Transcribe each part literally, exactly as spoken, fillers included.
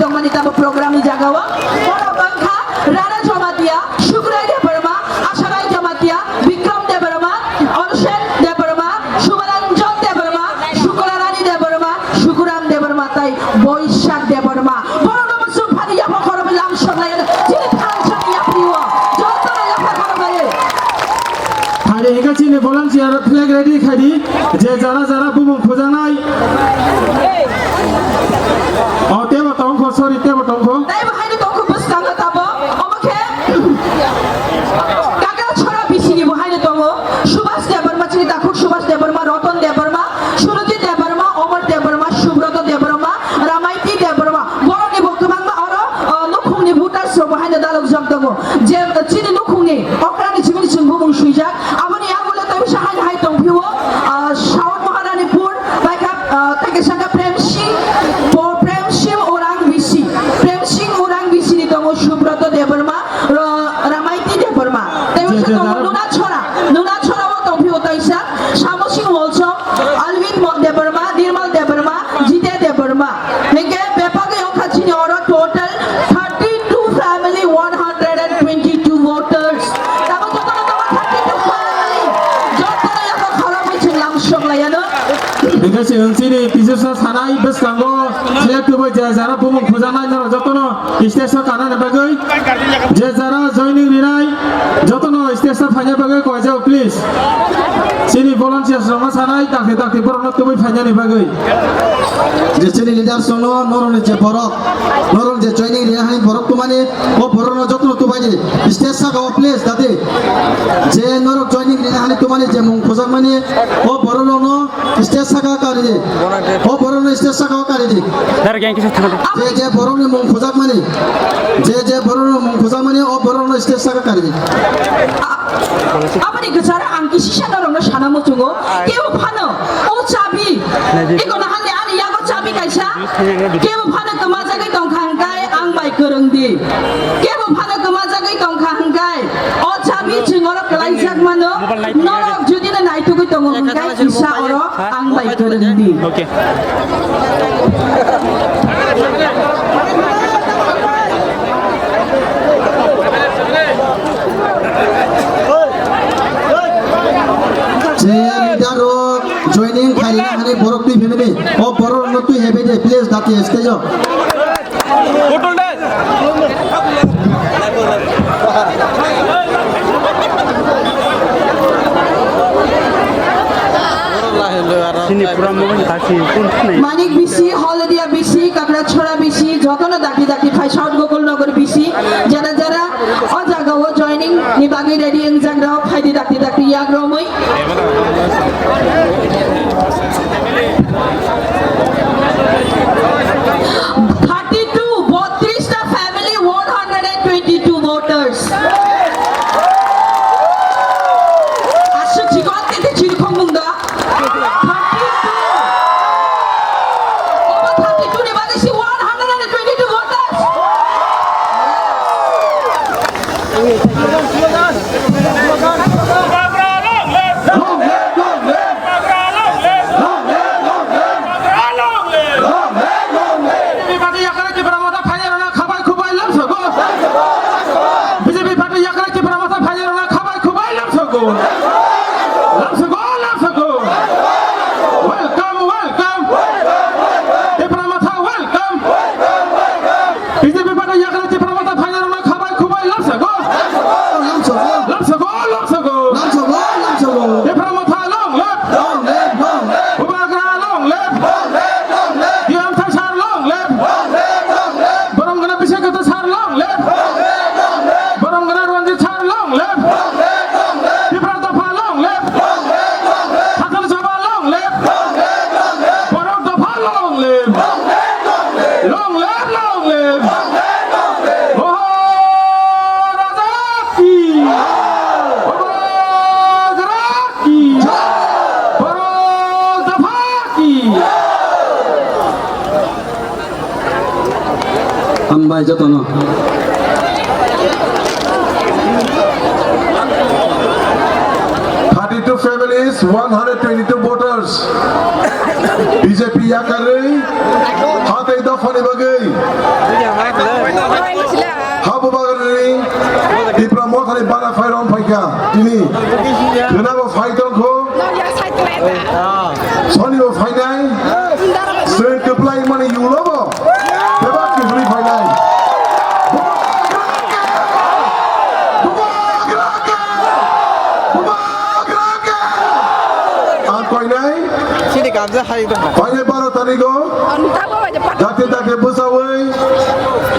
Mani tamo program ni jaga o. Borok wngkha Rana Jamatia, Sukrai Debbarma, Asarai Jamatia, Bikram Debbarma, Onsen Debbarma, Subaranjan Debbarma, Sukularani Debbarma, Sukuram Debbarma tai Boisak Debbarma. Borok no muchung phani yapha khoroknwi lam sok lai chini thangsani yapri o. Joto no yapha khoroknwi. Hari hingke chini volunteer flag ready khai di. Je jara jara bumung khujaknai. O tebo tongkho, sorry, tebo tongkho. Tei bo haino tongkho bwskango tabo. Obo khe Kakrachora bisini bo haino tongo. Subhas Debbarma, chini takhuk Subhas Debbarma, Roton Debbarma, Surojit Debbarma, Omor Debbarma, Subroto Debbarma, Ramaiti Debbarma. Borokni bo kwbangma oro, o, nukhungni voters rok bo haino dalokjak tongo. Je, chini nukhungni okrani chibini chwng bumung swijak. Aboni yagulo tei bisa hai hai tongphio, ah, South Maharanipur, bai kha, ah, tei kaisa khe Prem Singh, Bo-, Prem Singh Orang B C, Prem Singh Orang B C ni tongo Subroto Debbarma, Ro-, Ramaiti Debbarma. Tei Je, bisa je, tongo jara- Nunachora, Nunachora o tongphio tei sa, Samo Singh Wolsom, Alvin Mo-, Debbarma, Nirmal Debbarma, Jite Debbarma. Hingke bebagwi wngkha chini oro total thirty-two family, one hundred and twenty-two voters. Tamo jotono tongo thirty-two family. Jotono yakho khoroknwi chwng lamsok laiano. Hingke chwng chini teachers no sanai bwskango select wngwi je jara bumung khujaknai norok jotono stage o kanani bagwi je jara joining rinai jotono stage o phaina bagwi koijao please. Chini volunteers rokno sanai dakti dakti borokno tubui phainani bagwi. Je chini leaders rokno norokni je borok, norok je joining rina hai borok tumani, o borokno jotono tubaidi stage saka o please dati. Je norok joining rina hai tumani je mung khujakmani, o borok rokno stage saka o karidi. O borokno stage saka o karidi. Dara gang kisa thangdi. Je je borokni mung khujakmani, je je borokni mung khujakmani, o borokno stage saka o karidi. Aboni kwcharo ang kisi sana rokno sana muchungo. Kebo phano o chabi. Iko nahanni ani yago chabi kaisa. Kebo phano kwmajagwi tongkha hwnkhe ang bai kwrwng di. Kebo phano kwmajagwi tongkha hwnkhe o chabi chwng oro kwlaijak mano. Norok jodi no naitugwi tongo hwnkhe kisa oro ang bai kwrwng di. Okay. Je leader rok joining khaina hani borok twi phemini. O borok no twi hebe de please dati stage o. Chini pura mobile kasi kun nai. Manik B C, Holodia B C, Kakrachora B C, jotono dakti dakti phai South Gokul Nagar B C, jara jara o jaga o joining ni bagwi ready wngjakrok, phaidi dakti dakti yakromwi. Thirty-two, botris ta family, one hundred and twenty-two voters. Aswk chikon tete chirikhong mung da. Thirty-two. Obo thirty-two ni bagwi si one hundred and twenty-two voters. Long live, long live. Long live, long live. Long live, long live. B J P party yakari Tipra Motha phainai rwna khabai khubai lamsogo. B J P party yakari Tipra Motha phainai rwna khabai khubai lamsogo. Lamsogo, lamsogo. Welcome, welcome. Tipra Motha welcome. B J P party yakari Tipra Motha phainai rwna khabai khubai lamsogo. Lamsogo. Lamsogo, lamsogo. Lamsogo, lamsogo. Tipra Motha long live. Long live, long live. Bubagra long live. Long live, long live. Diam Thai sir long live. Long live, long live. Borom gana Bisek Kata sir long live. Long live, long live. Borom gana Ranjit sir long live. Long live, long live. Tipra Dopha long live. Long live, long live. Hakan Sabha long live. Long live, long live. Borok Dopha long live. Long live, long live. Long live, long live. Long live, long live. Maharaja ki. Bubagra ki. Borok Dopha ki. Hambai jotono. Thirty-two families, one hundred twenty-two voters. B J P yakarwi, hatei dophani bagwi. Tini khwnabo phai tongkho, sonibo phainai, chwng kwplai mani yulobo bebak kiphilwi phainai. Ang koinai, Sini kamsa hai dong. Koinai baro tarigo, dakte dakte bwsawi,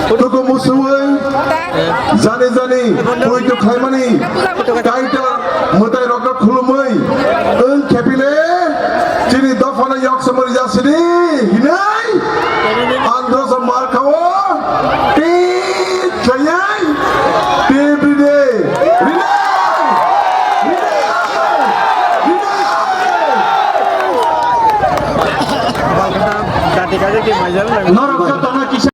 tuku musuwi, jani jani, pui tu khlaimani, kaita, mwtai rokno khulum.